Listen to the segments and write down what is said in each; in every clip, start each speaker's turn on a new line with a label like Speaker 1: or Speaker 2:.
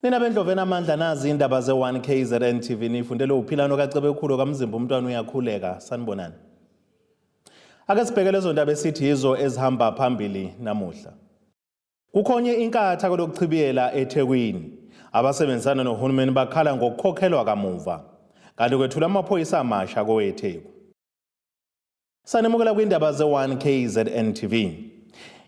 Speaker 1: Nina bendlovu enamandla, nazi indaba ze-1 KZN TV, nifundele uphilano kaCebekhulu kaMzimba, umntwana uyakhuleka. Sanibonani. Ake sibheke lezo ndaba esithi yizo ezihamba phambili namuhla. Kukhonye inkatha kolokuchibiyela eThekwini. Abasebenzisana nohulumeni bakhala ngokukhokhelwa kamuva. Kanti kwethula amaphoyisa amasha koweTheku. Sanimukela kwindaba ze-1 KZN TV.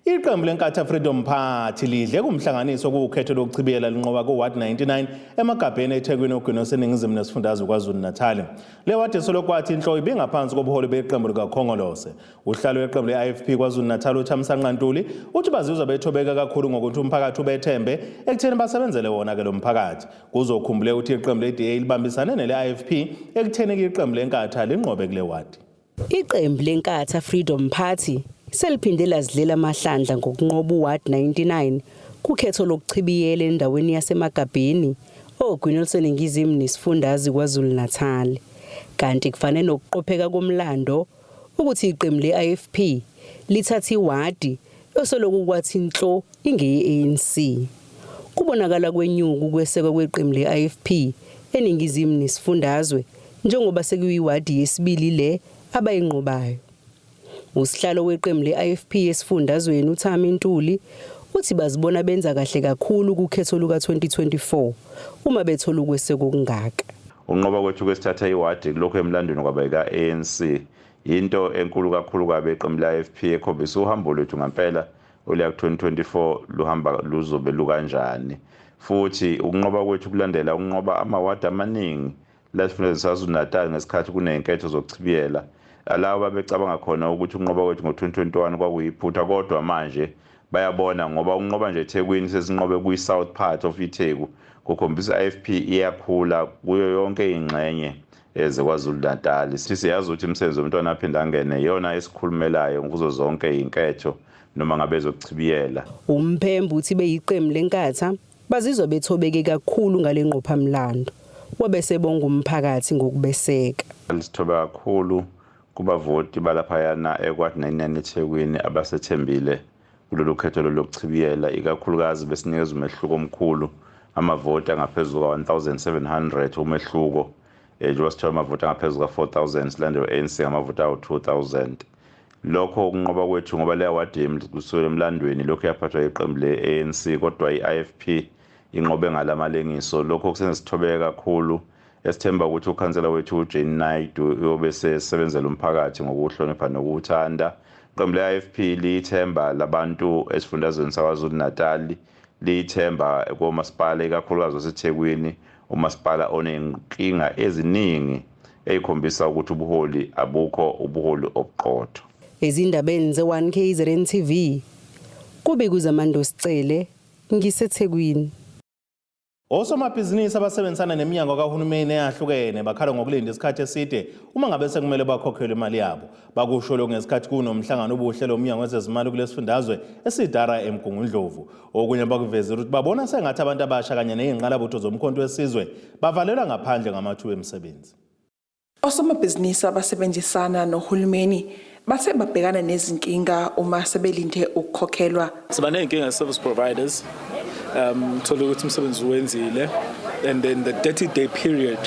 Speaker 1: Iqembu leNkatha Freedom Party lidle kumhlanganiso kuwukhetho lokuchibiyela linqoba ku-Ward 99 emagabheni eThekwini, ogwini oseningizimu nesifundazwe KwaZulu-Natal. Le wadi esolokwathi inhloko ibingaphansi kobuholi beqembu likaKhongolose. Uhlalo weqembu le-IFP KwaZulu-Natal uThamsanqa Ntuli uthi bazizwa bethobeka kakhulu ngokuthi umphakathi ubethembe ekutheni basebenzele wona-ke lo mphakathi. Kuzokhumbuleka ukuthi iqembu le-DA libambisane nele-IFP ekutheni-ke iqembu leNkatha linqobe kule wadi.
Speaker 2: Iqembu leNkatha Freedom Party seliphinde lazidlela amahlandla ngokunqoba uWard 99 kukhetho lokuchibiyela endaweni yaseMagabheni, oGwini oluseningizimu nesifundazwe KwaZulu-Natal. Kanti kufane nokuqopheka komlando ukuthi iqembu le-IFP lithathe iwadi osoloku kwathi nhlo ingeye-ANC. Kubonakala kwenyuka ukwesekwa kweqembu le-IFP eningizimu nesifundazwe njengoba sekuyiwadi yesibili le abayinqobayo. Usihlalo weqembu le-IFP esifundazweni uThami Ntuli uthi bazibona benza kahle kakhulu kukhetho luka-2024 uma bethola ukwesekwa okungaka.
Speaker 3: Ukunqoba kwethu kwesithatha iwadi kulokhu emlandweni kwaba ika-ANC yinto enkulu kakhulu kabi eqembu la-IFP ekhombisa uhambo lwethu ngampela oluya ku-2024 luhamba luzobe lukanjani. Futhi ukunqoba kwethu kulandela ukunqoba amawadi amaningi la esifundazweni saKwaZulu-Natal ngesikhathi kunezinketho zokuchibiyela. Labo babecabanga khona ukuthi ukunqoba kwethu ngo-2021 kwakuyiphutha, kodwa manje bayabona ngoba ukunqoba nje eThekwini, sesinqobe kwi-south part of iTheku, kukhombisa i-IFP iyakhula kuyo yonke ingxenye ezeKwaZulu-Natal. Siyazi ukuthi imisebenzi yomntwana aphinde angene iyona esikhulumelayo kuzo zonke iy'nketho noma ngabe ezokuchibiyela.
Speaker 2: Umphembu uthi beyiqembu leNkatha bazizwa bethobeke kakhulu ngale ngqophamlando. Wabe sebonga umphakathi ngokubeseka.
Speaker 3: Sithobe kakhulu kubavoti balaphayana eKwadi 99 eThekwini abasethembile kulolu khetho lokuchibiyela, ikakhulukazi besinikeza umehluko omkhulu, amavoti angaphezulu ka-1700 umehluko, njengoba sithola amavoti angaphezulu ka-4000, silandelwe ANC ngamavoti awu-2000. Lokho ukunqoba kwethu ngoba leya wadi kusukela emlandweni lokhu yaphathwa iqembu le-ANC, kodwa i-IFP inqobe ngalamalengiso. Lokho kusenza sithobeke kakhulu, esithemba ukuthi ukhansela wethu uJane Naidoo uyobe sesebenzela umphakathi ngokuhlonipha nokuwuthanda. Iqembu le-IFP liyithemba labantu esifundazweni saKwaZulu-Natal, liyithemba komasipala, ikakhulukazi waseThekwini, umasipala onenkinga eziningi eyikhombisa ukuthi ubuholi abukho, ubuholi obuqotho.
Speaker 2: Ezindabeni ze-1 KZN TV, kube kuZamando Sicele, ngiseThekwini.
Speaker 1: Osomabhizinisi abasebenzisana neminyango kahulumeni eyahlukene bakhala ngokulinda isikhathi eside uma ngabe sekumele bakhokhelwe imali yabo. Bakusho lokhu ngesikhathi kunomhlangano obuhle lomnyango wezezimali kulesifundazwe esidara eMgungundlovu. Okunye bakuvezile ukuthi babona sengathi abantu abasha kanye ney'nqalabutho zoMkhonto weSizwe bavalelwa ngaphandle ngamathuba emisebenzi.
Speaker 4: Osomabhizinisi abasebenzisana nohulumeni bathe babhekana nezinkinga uma sebelinde ukukhokhelwa.
Speaker 5: Siba ney'nkinga service providers, thola ukuthi umsebenzi uwenzile and then the 30 day period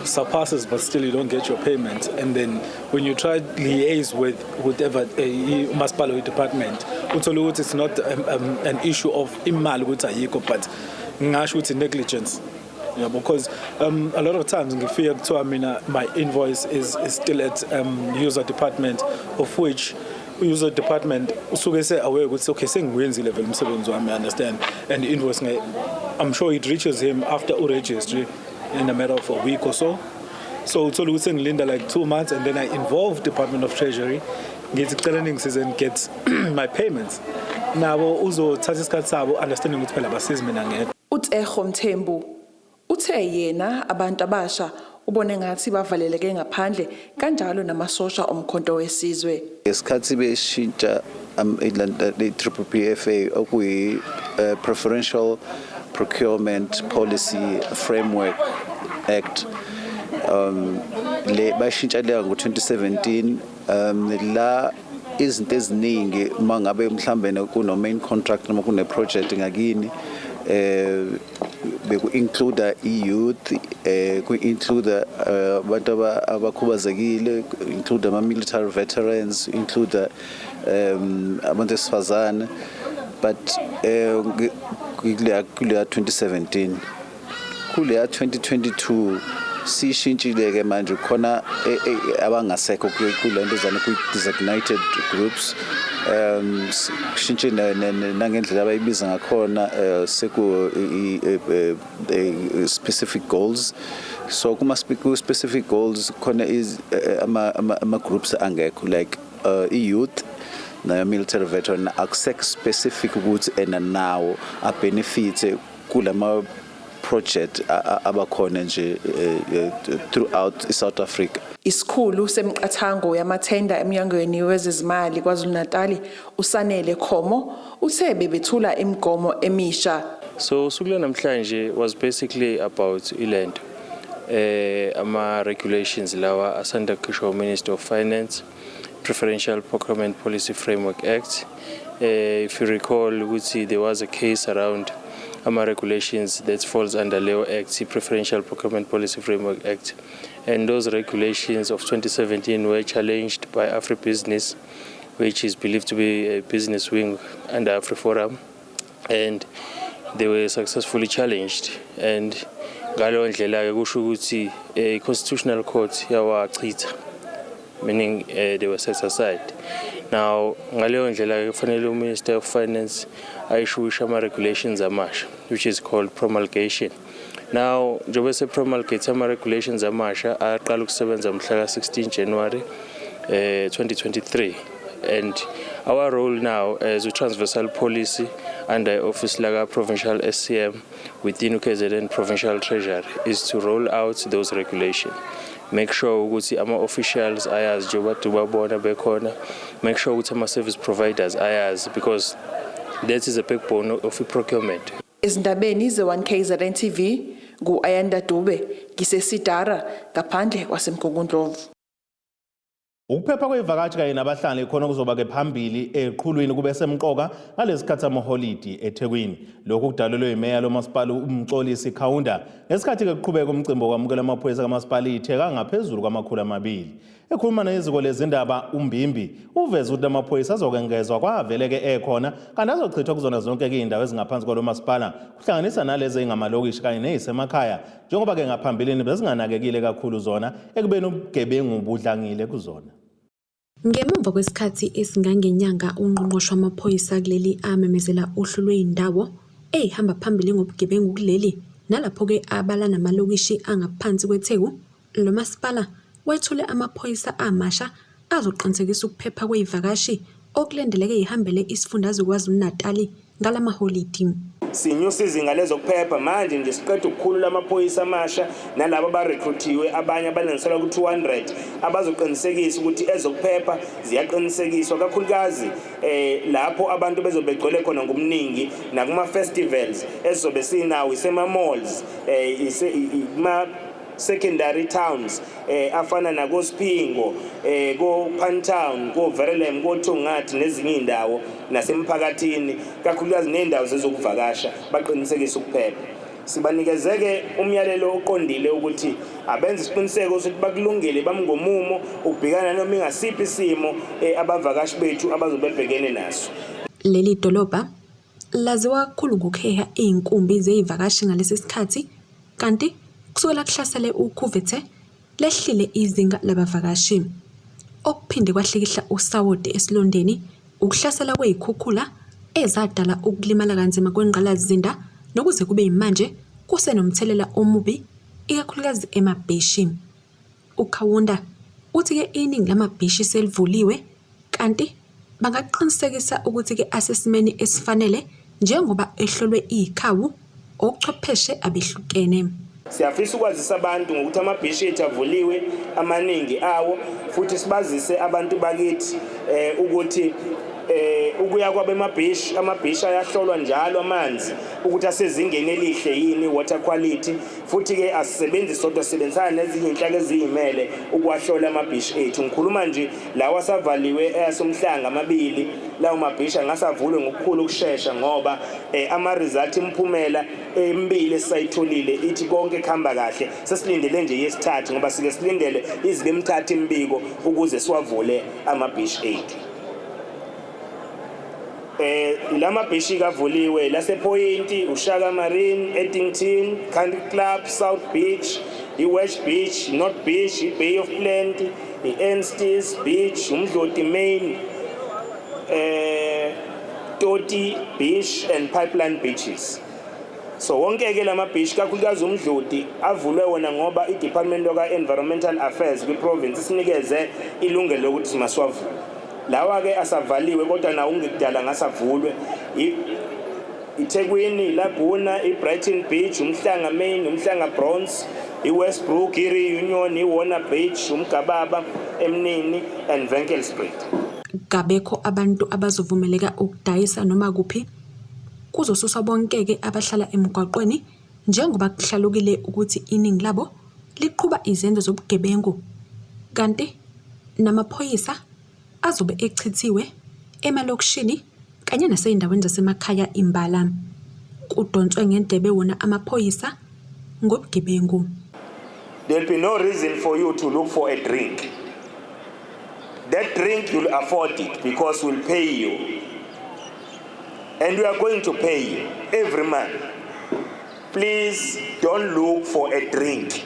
Speaker 5: surpasses, but still you don't get your payment. And then when you try liaise with whatever umasipala department, uthola ukuthi it's not an issue of imali ukuthi ayikho, but ngingasho ukuthi negligence. Yeah, because a lot of times ngifika kuthiwa mina my invoice is still at user department, of which user department usuke se aware ukuthi okay, sengiwenzile vele umsebenzi wami, understand, and the invoice I'm sure it reaches him after uregistry in a matter of a week or so. So uthola ukuthi sengilinda like 2 months and then I involve Department of Treasury, ngithi cela ningisize and get my payments. Nabo uzothatha isikhathi sabo, understanding ukuthi phela abasizi mina ngedwa.
Speaker 4: UTsego Mthembu uthe yena abantu abasha ubone ngathi bavaleleke ngaphandle, kanjalo namasosha oMkhonto weSizwe.
Speaker 6: Ngesikhathi beshintsha i-Triple PFA, okuyi Preferential Procurement Policy Framework Act, le bashintsha leyo ngo-2017, la izinto eziningi uma ngabe mhlambe kuno main contract noma kune project ngakini. Beku include i-youth, ku include abantu abakhubazekile, include ama military veterans, include abantu besifazane, but kuleya 2017, kuleya 2022 sishintshile ke manje. Khona abangasekho kule nto zana kwi-designated groups, kushintshe nangendlela abayibiza ngakhona, seku specific goals. So kuma specific goals khona is ama groups angekho, like i-youth na military veteran, akusekho specific ukuthi ena nawo a-benefit kulama project abakhona nje throughout South Africa.
Speaker 4: Isikhulu semiqathango yamathenda emnyangweni wezezimali KwaZulu-Natal, uSanele Khomo, uthe bebethula imigomo emisha.
Speaker 7: So usuku lwanamhlanje was basically about ilento ama regulations lawa asanda kukhishwa Minister of Finance, Preferential Procurement Policy Framework Act. If you recall ukuthi there was a case around ama regulations that falls under leyo Act, Preferential Procurement Policy Framework Act, and those regulations of 2017 were challenged by Afribusiness, which is believed to be a business wing under AfriForum, and they were successfully challenged, and ngaleyo ndlela ke kusho ukuthi i-Constitutional Court yawachitha, meaning they were set aside. Now ngaleyo ndlela ke kufanele uMinister of Finance ayishuwishe ama-regulations amasha, which is called promulgation. Now njengoba se-promulgate ama-regulations amasha, aqala ukusebenza mhla ka-16 January 2023, and our role now as a transversal policy under office laka provincial SCM within UKZN Provincial Treasury is to roll out those regulations, make sure ukuthi ama-officials ayazi njengoba babona bekhona, make sure ukuthi ama-service providers ayazi, because that is a backbone of procurement.
Speaker 4: Ezindabeni ze-1 KZN TV, ngu-Ayanda Dube, ngiseSidara ngaphandle kwaseMgungundlovu.
Speaker 1: Ukuphepha kwezivakashi kanye nabahlali khona kuzoba-ke phambili eqhulwini kube semqoka ngalesi samaholidi eThekwini. Lokhu kudalulwe imeya lomasipala uMxolisi Kaunda ngesikhathi-ke kuqhubeka umcimbi wokwamukela amaphoyisa kamasipala iTheka ngaphezulu kwama-200. Ekhuluma neziko lezindaba uMbimbi uveze ukuthi amaphoyisa azokwengezwa kwavele-ke ekhona, kanti azochithwa kuzona zonke-ke iy'ndawo ezingaphansi kwalo masipala, kuhlanganisa nalezi ey'ngamalokishi kanye ney'semakhaya, njengoba-ke ngaphambilini bezinganakekile kakhulu zona ekubeni ubugebengu budlangile kuzona.
Speaker 8: Ngemuva kwesikhathi esingangenyanga ungqongqoshe wamaphoyisa kuleli amemezela uhlu lwey'ndawo ey'hamba phambili ngobugebengu kuleli, nalapho-ke abala namalokishi angaphansi kweTheku, lo masipala wethule amaphoyisa amasha azoqinisekisa ukuphepha kwey'vakashi okulindeleke y'hambele isifundazwe KwaZulu-Natali ngalamaholidi.
Speaker 9: Sinyusa izinga lezokuphepha manje nje siqeda ukukhulula amaphoyisa amasha nalabo abarekruthiwe, abanye abalinganiselwa ku-200, abazoqinisekisa ukuthi ezokuphepha ziyaqinisekiswa, kakhulukazi lapho abantu bezobe begcwele khona ngobuningi nakuma-festivals esizobe sinawo, isema-malls, kuma secondary towns afana nakoSiphingo, ko Pantown, ko Verulam, ko Thongathi nezinye indawo, nasemphakathini, kakhulukazi nezindawo zezokuvakasha, baqinisekisa ukuphepha. Sibanikezeke umyalelo oqondile ukuthi abenze isiqiniseko sokuthi bakulungele, bamngomumo ukubhekana noma ingasiphi isimo abavakashi bethu abazobe bebhekene naso.
Speaker 8: Leli dolobha laziwa kakhulu ngokuheha iy'nkumbi zey'vakashi ngalesi sikhathi, kanti kusukela kuhlasele ukhuvethe lehlile izinga labavakashi. Okuphinde kwahlikihla usawoti esilondeni ukuhlasela kwey'khukhula ezadala ukulimala kanzima kwengqalasizinda, nokuze kube yimanje kusenomthelela omubi, ikakhulukazi emabhishi. UKaunda uthi-ke iningi lamabhishi selivuliwe, kanti bangaqinisekisa ukuthi-ke asesimeni esifanele njengoba ehlolwe iy'khawu ochwepheshe abehlukene.
Speaker 9: Siyafisa ukwazisa abantu ngokuthi amabhishi ethu avuliwe amaningi awo, futhi sibazise abantu bakithi ukuthi Ukuya kwabemabhishi, amabhishi ayahlolwa njalo amanzi ukuthi asezingeni elihle yini, water quality. Futhi ke asisebenzi sodwa, sisebenzisana nezinye inhlaka eziyimele ukuwahlola amabhishi ethu. Ngikhuluma nje, lawa asavaliwe eyaseMhlanga amabili, lawo mabhishi angasavulwe ngokukhulu ukushesha ngoba ama result, imiphumela emibili esisayitholile ithi konke kuhamba kahle. Sesilindele nje yesithathu, ngoba sike silindele izibe emithathu imibiko ukuze siwavule amabhishi ethu. Lamabhishi kavuliwe lasePoint, uShaka Marine, Eddington, Country Club, South Beach, iWest Beach, North Beach, iBay of Plenty, iAnstis Beach, uMdloti Main, Toti Beach and Pipeline Beaches. So wonke ke lamabhishi, kakhulukazi uMdloti, avulwe wona ngoba iDepartment ka Environmental Affairs kwiprovince isinikeze ilungelo lokuthi masiwavule. Lawa ke asavaliwe, kodwa nawo ungekudala ngasavulwe. iThekwini, Laguna, iBrighton Beach, uMhlanga Main, uMhlanga Bronze, iWestbrook, iReunion, iWarner Beach, uMgababa, eMnini and Winkelspruit.
Speaker 8: Kabekho abantu abazovumeleka ukudayisa noma kuphi. Kuzosuswa bonke-ke abahlala emgwaqweni njengoba kuhlalukile ukuthi iningi labo liqhuba izenzo zobugebengu. Kanti namaphoyisa azobe echithiwe emalokishini kanye nasey'ndaweni zasemakhaya imbala. Kudonswe ngendlebe wona amaphoyisa ngobugebengu.
Speaker 9: There'll be no reason for you to look for a drink. That drink, you'll afford it because we'll pay you. And we are going to pay you every month. Please don't look for a drink.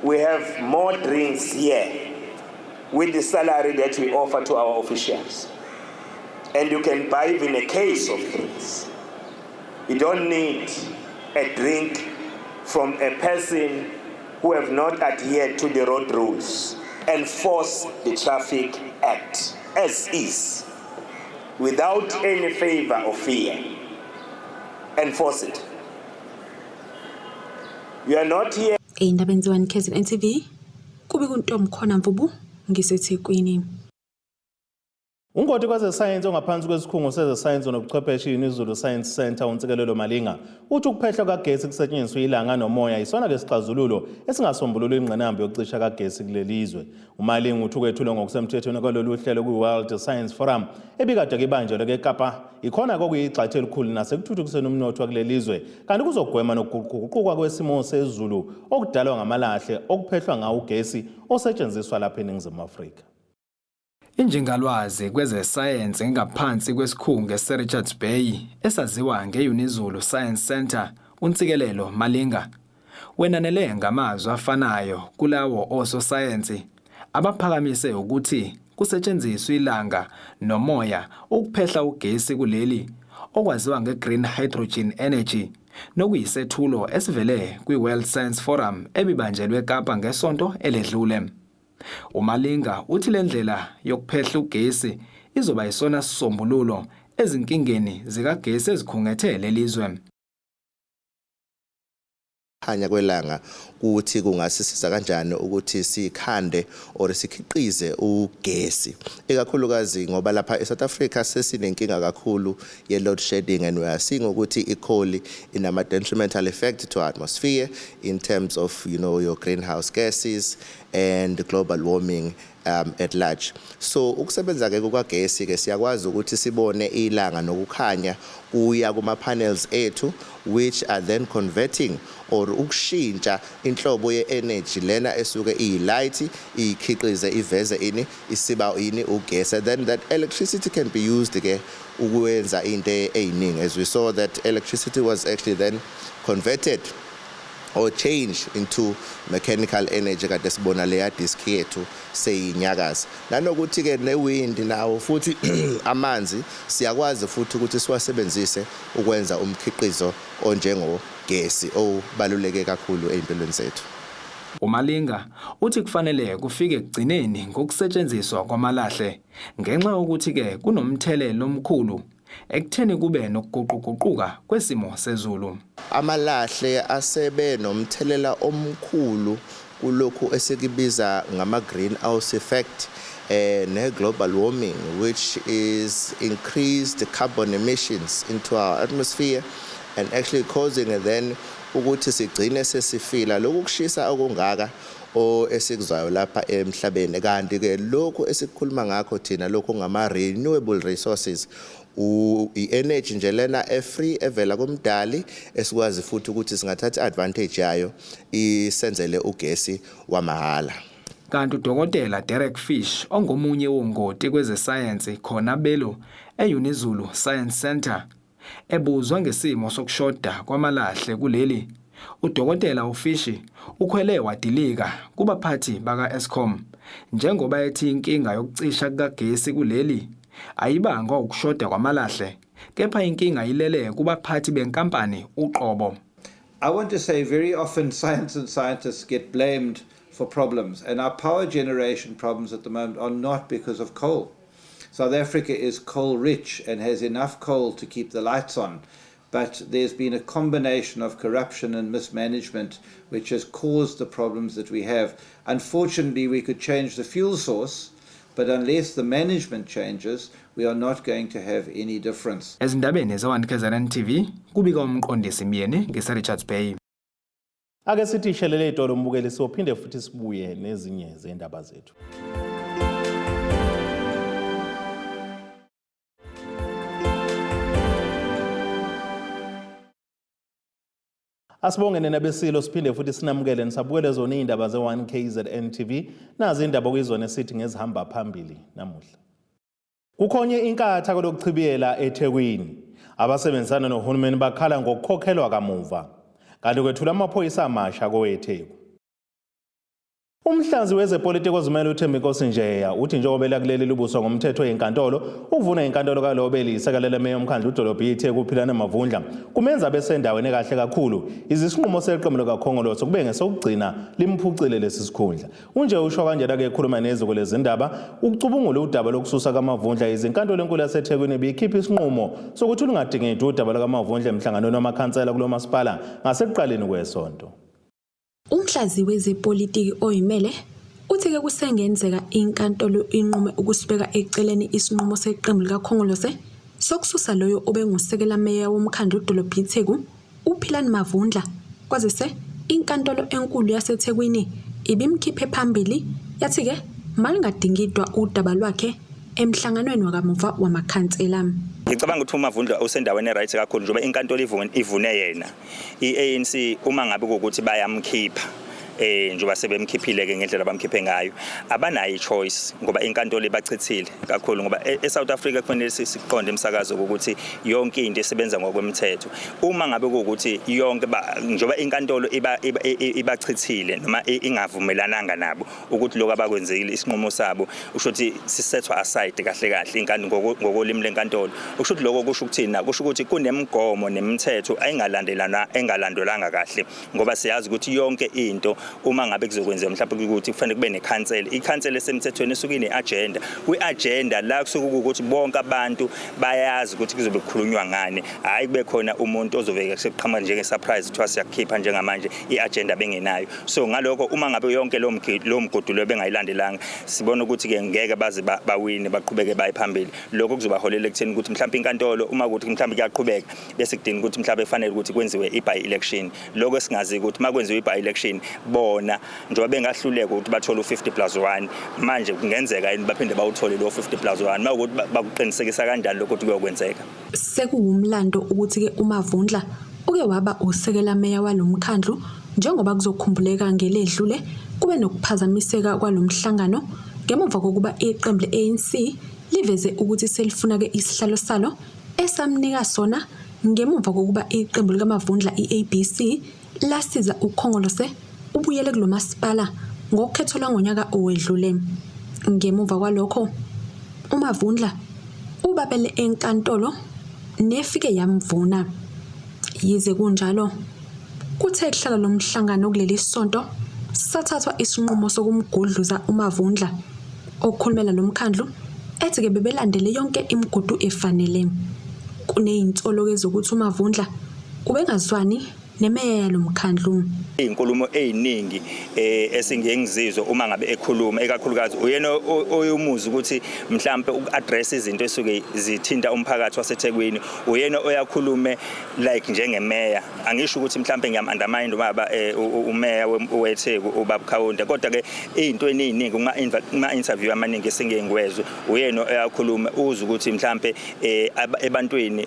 Speaker 9: We have more drinks here with the salary that we offer to our officials. And you can buy even a case of drinks. You don't need a drink from a person who have not adhered to the road rules. Enforce the Traffic Act as is, without any favor or fear. Enforce it. You are not here
Speaker 8: Ey'ndabeni ze-1 KZN TV, kube kuNtomkhona Mvubu ngiseThekwini.
Speaker 1: Ungoti kwezesayensi ongaphansi kwesikhungo sezesayensi nobuchwepheshe iUnizulu Science Centre, uNtsikelelo Malinga, uthi ukuphehlwa kagesi kusetshenziswa ilanga nomoya isona-ke sixazululo esingasombulula ingqinamba yokucisha kagesi kuleli zwe. UMalinga uthi ukwethulwa ngokusemthethweni kwalolu hlelo kwi-World Science Forum ebikade ibanjelwe eKapa ikhona kokuyigxathu elikhulu nasekuthuthukiseni umnotho wakuleli zwe, kanti kuzogwema nokuguquguquka kwesimo sezulu okudalwa ngamalahle okuphehlwa ngawo ugesi osetshenziswa lapha eNingizimu Afrika.
Speaker 10: Injingalwazi kwezesayensi ngaphansi kwesikhungo eseRichards Bay esaziwa nge-Unizulu Science Centre, uNtsikelelo Malinga, wenanele ngamazwi afanayo kulawo ososayensi abaphakamise ukuthi kusetshenziswe ilanga nomoya ukuphehla ugesi kuleli, okwaziwa nge-green hydrogen energy, nokuyisethulo esivele kwi-World Science Forum ebibanjelwe eKapa ngesonto eledlule. UMalinga uthi le ndlela yokuphehla ugesi izoba isona sisombululo ezinkingeni zikagesi ezikhungethe lelizwe.
Speaker 11: Khanya kwelanga kuthi kungasisiza kanjani ukuthi sikhande or sikhiqize ugesi, ikakhulukazi ngoba lapha eSouth Africa sesinenkinga kakhulu ye load shedding, and we are seeing ukuthi i-coal inama detrimental effect to our atmosphere in terms of your greenhouse gases and global warming at large. So ukusebenza ke kukagesi ke, siyakwazi ukuthi sibone ilanga nokukhanya kuya kuma panels ethu, which are then converting or ukushintsha inhlobo ye-energy lena esuke iyi-light, iyikhiqize, iveze ini, isiba ini, ugesi. And then that electricity can be used ke ukwenza into eziningi, as we saw that electricity was actually then converted or change into mechanical energy, kade sibona leya disk yethu seyinyakaza. Nanokuthi ke ne-wind nawo futhi, amanzi siyakwazi futhi ukuthi siwasebenzise ukwenza umkhiqizo onjengogesi obaluleke kakhulu ey'mpilweni zethu.
Speaker 10: UMalinga uthi kufanele kufike ekugcineni ngokusetshenziswa kwamalahle ngenxa yokuthi-ke kunomthelela omkhulu ekutheni kube nokuguquguquka kwesimo sezulu.
Speaker 11: Amalahle asebe nomthelela omkhulu kulokhu esikubiza ngama-greenhouse effect. ne-global warming, which is increased carbon emissions into our atmosphere and actually causing then ukuthi sigcine sesifila lokhu kushisa okungaka o esikuzwayo lapha emhlabeni. Kanti ke lokhu esikukhuluma ngakho thina, lokhu ngama renewable resources, i-energy nje lena e-free evela kumdali, esikwazi futhi ukuthi singathatha advantage yayo isenzele ugesi wamahhala.
Speaker 10: Kanti uDokotela Derek Fish, ongomunye wongoti kwezesayensi khona belo e-Unizulu Science Center, ebuzwa ngesimo sokushoda kwamalahle kuleli, uDokotela uFish ukhwele wadilika kubaphathi baka-Eskom njengoba ethi inkinga yokucisha kukagesi kuleli ayibangwa ukushoda kwamalahle, kepha inkinga ilele kubaphathi benkampani uqobo.
Speaker 12: I want to say very often science and scientists get blamed for problems, and our power generation problems at the moment are not because of coal. South Africa is coal rich and has enough coal to keep the lights on, but there's been a combination of corruption and mismanagement which has caused the problems that we have. Unfortunately, we could change the fuel source, but unless the management changes, we are not going to have any difference.
Speaker 10: Ezindabeni ze-1 KZN TV, kubika uMqondisi Myeni ngise-Richards Bay.
Speaker 1: Ake sithi shelele itolo, mbukeli, sophinde futhi sibuye nezinye zendaba zethu. Asibonge nina besilo, siphinde futhi sinamukele nisabukele zona iy'ndaba ze-1 KZN TV. Nazi indaba okuyizona esithi ngezihamba phambili namuhla. Kukhonye inkatha kolokuchibiyela eThekwini. Abasebenzisana nohulumeni bakhala ngokukhokhelwa kamuva. Kanti kwethula amaphoyisa amasha koweTheku. Umhlazi wezepolitiki ozimele uThembinkosi Njeya uthi njengoba elakuleli libuswa ngomthetho yenkantolo, ukuvuna inkantolo kalobe liyisekela lemeya yomkhandlu udolobha iTheku uPhilane Mavundla kumenza besendaweni ekahle kakhulu. Izisinqumo seqembu likaKhongolose kube ngesokugcina limphucile lesi sikhundla. Unje usho kanjena ke ekhuluma neziko lezindaba ukucubungula udaba lokususa kaMavundla. Izinkantolo enkulu yaseThekwini ibikhipha isinqumo sokuthi lungadingidi udaba lukaMavundla emhlanganweni wamakhansela kulo masipala ngasekuqaleni kwesonto.
Speaker 8: Umhlazi wezepolitiki oyimele uthi-ke kusengenzeka inkantolo inqume ukusibeka eceleni isinqumo seqembu likaKhongolose sokususa loyo obengusekela meya womkhandlu udolobha iTheku uPhilani Mavundla, kwazise inkantolo enkulu yaseThekwini ibimkhiphe phambili yathi-ke malungadingidwa udaba lwakhe emhlanganweni wakamuva wamakhansela.
Speaker 9: Ngicabanga ukuthi uMavundla usendaweni e-right kakhulu njengoba inkantolo ivune yena. I-ANC uma ngabe kuwukuthi bayamkhipha, njengoba sebemkhiphile ke ngendlela abamkhiphe ngayo, abanayo i-choice ngoba inkantolo ibachithile kakhulu, ngoba e-South Africa kufanele siqonde emsakazo ukuthi yonke into isebenza ngokwemthetho. Uma ngabe kuwukuthi yonke njengoba inkantolo ibachithile noma ingavumelananga nabo ukuthi lokho abakwenzile, isinqumo sabo usho ukuthi sisethwa aside kahle kahle inkantolo ngokolimi lenkantolo. Usho ukuthi lokho kusho ukuthini na? Kusho ukuthi kunemigomo nemithetho engalandelana, engalandelwanga kahle, ngoba siyazi ukuthi yonke into uma ngabe kuzokwenziwa mhlawumbe ukuthi kufanele kube nekhansela, ikhansela esemthethweni isuke ine-agenda. Kwi-agenda la kusuke ukuthi bonke abantu bayazi ukuthi kuzobe kukhulunywa ngani, hhayi kube khona umuntu ozoveke sekuqhamuka njenge-surprise kuthiwa siyakukhipha njengamanje, i-agenda bengenayo. So ngalokho uma ngabe yonke lo mgudu lo bengayilandelanga, sibona ukuthi-ke ngeke baze bawine, baqhubeke baye phambili. Lokho kuzobaholela ekutheni ukuthi mhlawumbe inkantolo uma kuthi mhlawumbe kuyaqhubeka bese kudinga ukuthi mhlawumbe kufanele ukuthi kwenziwe i-by election. Lokho esingazi ukuthi uma kwenziwe i-by election, bona njengoba bengahluleka ukuthi bathole u-50 plus 1, manje kungenzeka yini baphinde bawuthole lo 50 plus 1? Uma ukuthi bakuqinisekisa kanjani lokho ukuthi kuyokwenzeka?
Speaker 8: Sekuwumlando ukuthi-ke uMavundla uke waba usekela meya walo mkhandlu, njengoba kuzokhumbuleka ngeledlule kube nokuphazamiseka kwalo mhlangano ngemuva kokuba iqembu le-ANC liveze ukuthi selifuna-ke isihlalo salo esamnika sona ngemuva kokuba iqembu likaMavundla i-ABC lasiza uKhongolose ubuyele kulo masipala ngokhetho lwangonyaka owedlule. Ngemuva kwalokho uMavundla ubabele enkantolo nefike yamvuna. Yize kunjalo, kuthe kuhlala lo mhlangano kuleli sonto sathathwa isinqumo sokumgudluza uMavundla. Okhulumela lo mkhandlu ethi-ke bebelandele yonke imigudu efanele. Kuneyinsolo-ke zokuthi uMavundla ubengazwani Nemeya yalomkhandlu.
Speaker 9: Izinkulumo eziningi esingiye ngizizwe uma ngabe ekhuluma, ekakhulukazi uyena oyumuzi ukuthi mhlambe uku-address izinto esuke zithinta umphakathi waseThekwini, uyena oyakhulume like njengemeya. Angisho ukuthi mhlambe ngiyam-undermine ubaba umeya weTheku, ubaba Khawunda, kodwa ke izintweni eziningi kuma interview amaningi esingiye ngiwezwe, uyena oyakhuluma uzwe ukuthi mhlambe ebantwini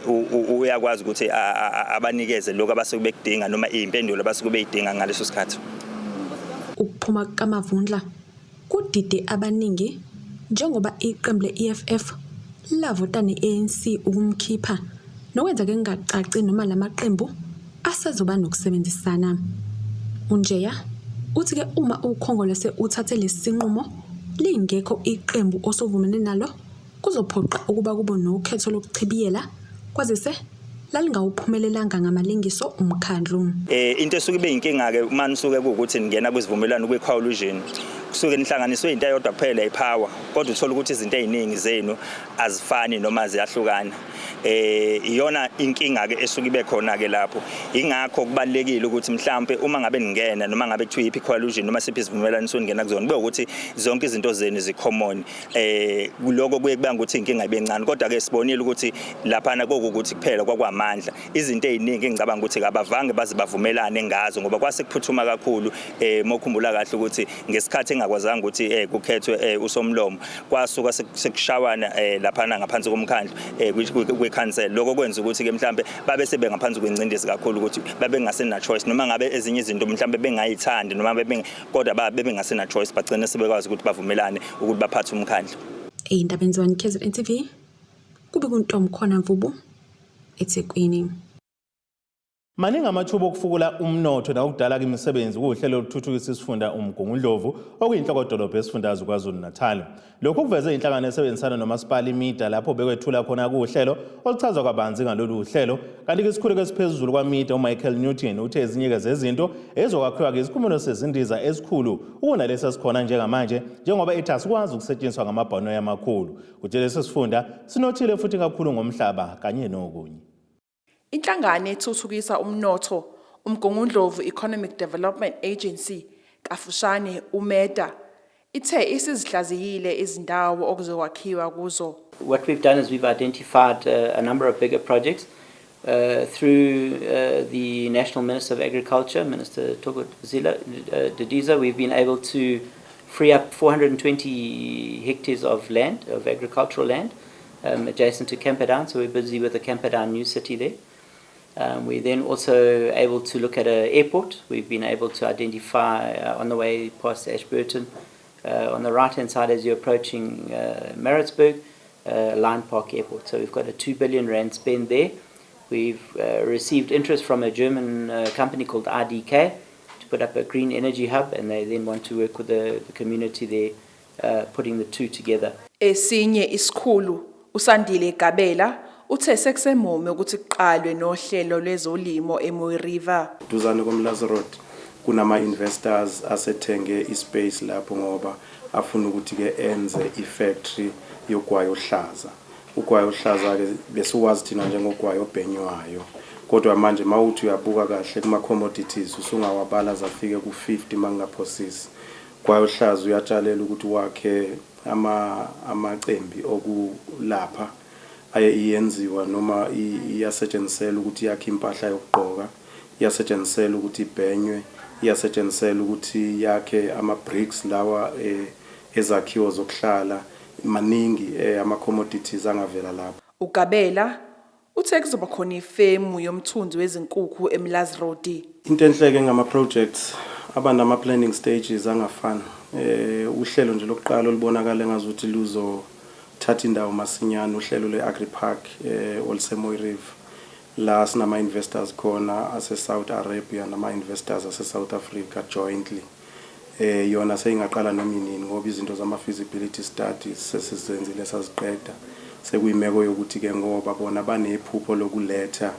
Speaker 9: uyakwazi ukuthi abanikeze lokho abasuke bekudinga noma izimpendulo abasuke beyidinga ngaleso sikhathi.
Speaker 8: Ukuphuma kaMavundla kudide abaningi njengoba iqembu le-EFF lavota ne-ANC ukumkhipha, nokwenza kungacaci noma lamaqembu asazoba nokusebenzisana. Unjeya uthi-ke uma uKhongolose uthathe lesi sinqumo lingekho iqembu osovumene nalo, kuzophoqa ukuba kube nokhetho lokuchibiyela, kwazise lalingawuphumelelanga ngamalengiso umkhandlu.
Speaker 9: Into esuke ibe inkinga ke uma nisuke kuwukuthi ningena kwizivumelwano kwi-coalition, kusuke nihlanganiswe into eyodwa kuphela, ipower, kodwa uthola ukuthi izinto eziningi zenu azifani noma ziyahlukana. Iyona inkinga ke esuke ibe khona ke lapho. Ingakho kubalekile ukuthi mhlambe uma ngabe ningena noma ngabe kuthiwa iphi coalition noma siphi isivumelwano soningena kuzona, kube ukuthi zonke izinto zenu zicommon. Kuloko kuye kubanga ukuthi inkinga ibe encane, kodwa ke sibonile ukuthi laphana kokuthi kuphela kwakwamandla izinto eziningi engicabanga ukuthi abavange baze bavumelane ngazo, ngoba kwase kuphuthuma kakhulu. Mokhumbula kahle ukuthi ngesikhathi engakwazanga ukuthi kukhethwe usomlomo, kwasuka sekushawana laphana ngaphansi komkhandlu kwekhansela. Lokho kwenza ukuthi ke mhlambe babe sebengaphansi kwengcindezi kakhulu, ukuthi babe ngasena choice noma ngabe ezinye izinto mhlambe bengayithandi noma bebe, kodwa babe bengasena choice, bagcine sebekwazi ukuthi bavumelane ukuthi baphathe umkhandlu.
Speaker 8: Ey'ndabeni ze-1 KZN TV, kube kuNtomkhona Mvubu, eThekwini.
Speaker 1: Maningi amathuba okufukula umnotho nawokudala imisebenzi kuhlelo lokuthuthukisa isifunda uMgungundlovu, okuyinhlokodolobha esifundazwe KwaZulu-Natal. Lokhu kuveze inhlangano esebenzisana nomasipala iMida lapho bekwethula khona kuhlelo oluchazwa kabanzi ngalolu hlelo. Kanti-ke isikhulu esiphezulu kwaMida, uMichael Newton, uthe ezinye zezinto ezokwakhiwa-ke isikhumulo sezindiza esikhulu ukunalesi esikhona njengamanje, njengoba ethi asikwazi ukusetshenziswa ngamabhanoyi amakhulu. Kuthe lesi sifunda sinothile futhi kakhulu ngomhlaba kanye nokunye.
Speaker 4: Inhlangano ethuthukisa umnotho, uMgungundlovu Economic Development Agency, kafushane uMEDA, ithe isizihlaziyile izindawo okuzokwakhiwa kuzo.
Speaker 13: What we've done is we've identified a number of bigger projects through the National Minister of Agriculture, Minister Thoko Didiza. We've been able to free up 420 hectares of land, of agricultural land, adjacent to Camperdown. So we're busy with the Camperdown New City there. We're then also able to look at an airport. We've been able to identify on the way past Ashburton, on the right hand side as you're approaching Maritzburg, Lion Park Airport. So we've got a R2 billion spend there. We've received interest from a German company called IDK to put up a green energy hub, and they then want to work with the community there, putting the two together.
Speaker 4: Esinye isikhulu, uSandile Gabela, uthe sekusemume ukuthi kuqalwe nohlelo lwezolimo eMooi River.
Speaker 14: Duzane koMlazi Road kunama investors asethenge ispace lapho ngoba afuna ukuthi ke enze ifactory yogwayi ohlaza. Ugwayi ohlaza ke besiwazi thina njengogwayi obhenywayo, kodwa manje mawuthi uyabuka kahle kuma commodities usungawabala zafike ku50 mangingaphosisi. Gwayi ohlaza uyatshalela ukuthi wakhe ama amacembi okulapha aye iyenziwa noma iyasetshenziselwa ukuthi yakhe impahla yokugqoka, iyasetshenziselwa ukuthi ibhenywe, iyasetshenziselwa ukuthi yakhe ama bricks lawa ezakhiwo zokuhlala. Maningi ama commodities angavela lapho.
Speaker 4: UGabela uthe kuzoba khona ifemu yomthunzi wezinkukhu eMlazi Road.
Speaker 14: Into enhleke ngama projects aba nama planning stages angafani. Uhlelo nje lokuqala olubonakala engazuthi luzothatha indawo masinyane, uhlelo le-Agri Park oluseMooi River, la sinama investors khona ase Saudi Arabia nama investors ase South Africa jointly. Yona seyingaqala noma inini ngoba izinto zama feasibility studies sesizenzile saziqeda. Sekuyimeko yokuthi ke ngoba bona banephupho lokuletha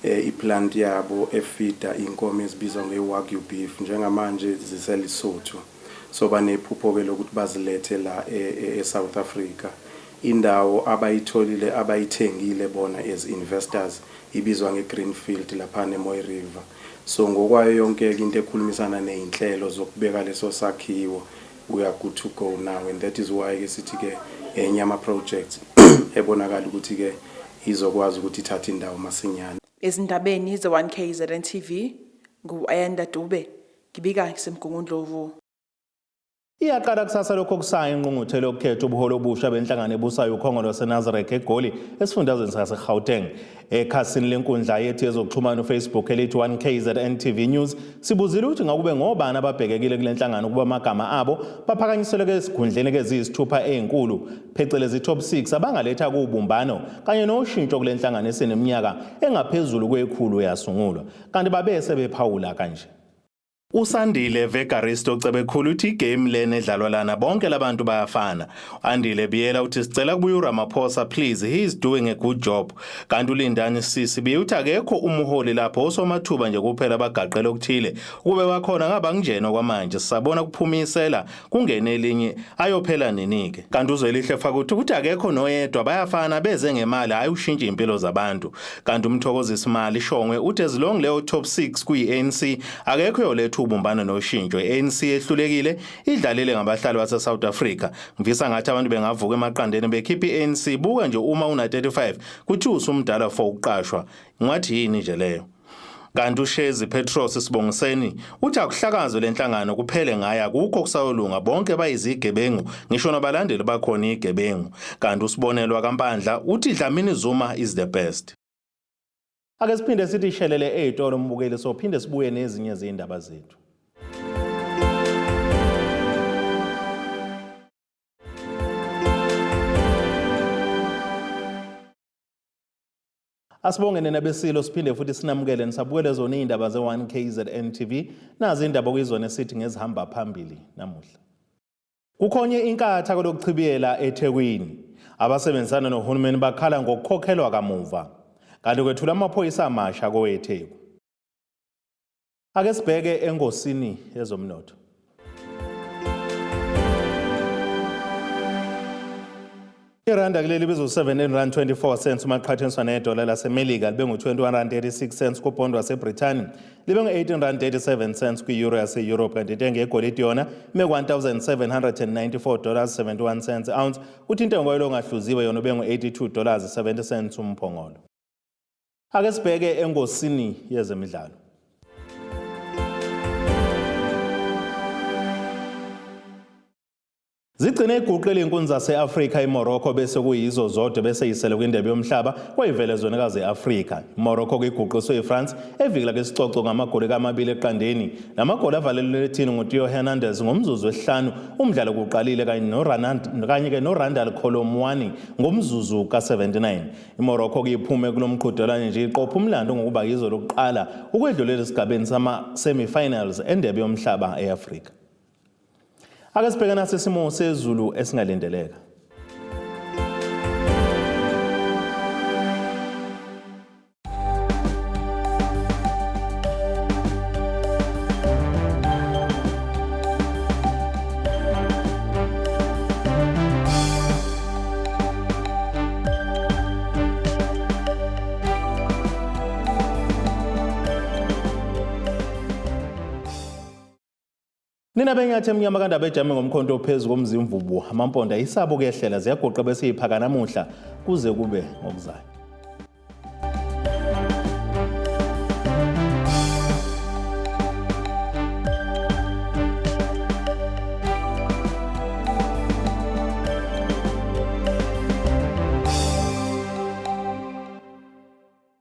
Speaker 14: iplant yabo efida inkomo ezibizwa nge-Wagyu beef, njengamanje ziseLesotho, so banephupho ke lokuthi bazilethe la e-South Africa. Indawo abayitholile, abayithengile bona as investors, ibizwa nge-Greenfield lapha neMooi River. So ngokwayo yonke into ekhulumisana nezinhlelo zokubeka leso sakhiwo, we are good to go now, and that is why ke sithi ke enye ama projects ebonakala ukuthi ke izokwazi ukuthi ithathe indawo masinyane.
Speaker 4: Ezindabeni ze-1KZN TV, ngu-Ayanda Dube, ngibika ngiseMgungundlovu.
Speaker 1: Iyaqala kusasa lokho kusayo ingqungquthela yokukhetha ubuholi obusha benhlangano ebusayo uKhongolose Nasrec eGoli esifundazweni saseGauteng. Ekhasini lenkundla yethu yezokuxhumana uFacebook elithi 1KZN TV News sibuzile ukuthi ngakube ngobani ababhekekile kule nhlangano ukuba amagama abo baphakanyiselwe ezikhundleni eziyisithupha ezinkulu phecelezi top 6 abangaletha kubumbano kanye noshintsho kule nhlangano eseneminyaka engaphezulu kwekhulu yasungulwa. Kanti babe sebephawula kanje. Usandile Vegaristo Cebekhulu uthi igame lena edlalwa lana bonke labantu bayafana. Andile Biyela uthi sicela kubuye uRamaphosa please, he is doing a good job. Kanti uLindani Sisi Biye uthi akekho umholi lapho, osomathuba nje kuphela abagaqele okuthile. Ukube bakhona ngaba kunjena okwamanje, sisabona kuphumisela kungene elinye ayophela nini-ke. Kanti uZwelihle Fakuthi uthi akekho noyedwa, bayafana beze ngemali hhayi ushintshe impilo zabantu. Kanti uMthokozisi Mali Shongwe uthi as long leyo top 6 kuyi-ANC akekho yoletha ubumbano noshintsho. I-ANC ehlulekile idlalile ngabahlali base-South Africa. Ngifisa ngathi abantu bengavuka emaqandeni bekhipha i-ANC. Buka nje uma una-35 kuthiwa usumdala for ukuqashwa. Ngathi yini nje leyo? Kanti uShezi Petros Sibongiseni uthi akuhlakazwe lenhlangano kuphele ngaye, akukho kusayolunga, bonke bayizigebengu ngisho nabalandeli bakhona igebengu. Kanti uSibonelwa kaMpandla uthi Dlamini Zuma is the best. Ake siphinde sithi shelele ey'tolo mbukeli, sophinde sibuye nezinye zey'ndaba zethu. Asibonge nina besilo, siphinde futhi sinamukele nisabukele zona iy'ndaba ze-1 KZN TV. Nazi iy'ndaba okuyizona esithi ngezihamba phambili namuhla. Kukhonye inkatha kolokuchibiyela eThekwini. Abasebenzisana nohulumeni bakhala ngokukhokhelwa kamuva. Kanti kwethula amaphoyisa amasha koweTheku. Ake sibheke engosini yezomnotho. Iranda kuleli bizu-17 rand 24 cents uma liqhathaniswa nedola laseMelika, libe ngu-21 rand 36 cents kubhondi waseBrithani, libe ngu-18 rand 37 cents kwi-euro yase-Europe, kanti intengo yegolide yona ime ku-1794 dollars 71 cents ounce, kuthi intengo yolo ongahluziwe yona ube ngu-82 dollars 70 cents umphongolo. Ake sibheke engosini yezemidlalo. Zigcine iguqile inkunzi zase-Afrika iMorocco bese kuyizo zodwa bese yisele kwindebe yomhlaba kwayivele ezwenikazi e-Afrika. IMorocco kuyiguqiswe iFrance evikela kesicoco ngamagoli kamabili eqandeni. Lamagoli avalelwe lethini nguTheo Hernandez ngomzuzu wesihlanu umdlalo kuqalile kanye noRandal Kolo Muani ngomzuzu ka-79. IMorocco kuyiphume kulo mqhudelwano nje iqopha umlando ngokuba yizo lokuqala ukwedlulela esigabeni sama-semi-finals endebe yomhlaba e-Afrika. Ake sibheke nasi isimo sezulu esingalindeleka. Nina benyathi emnyama kandaba ejame ngomkhonto ophezu komzimvubu, amampondo ayisabo kuyehlela ziyagoqa bese iphaka namuhla kuze kube ngokuzayo.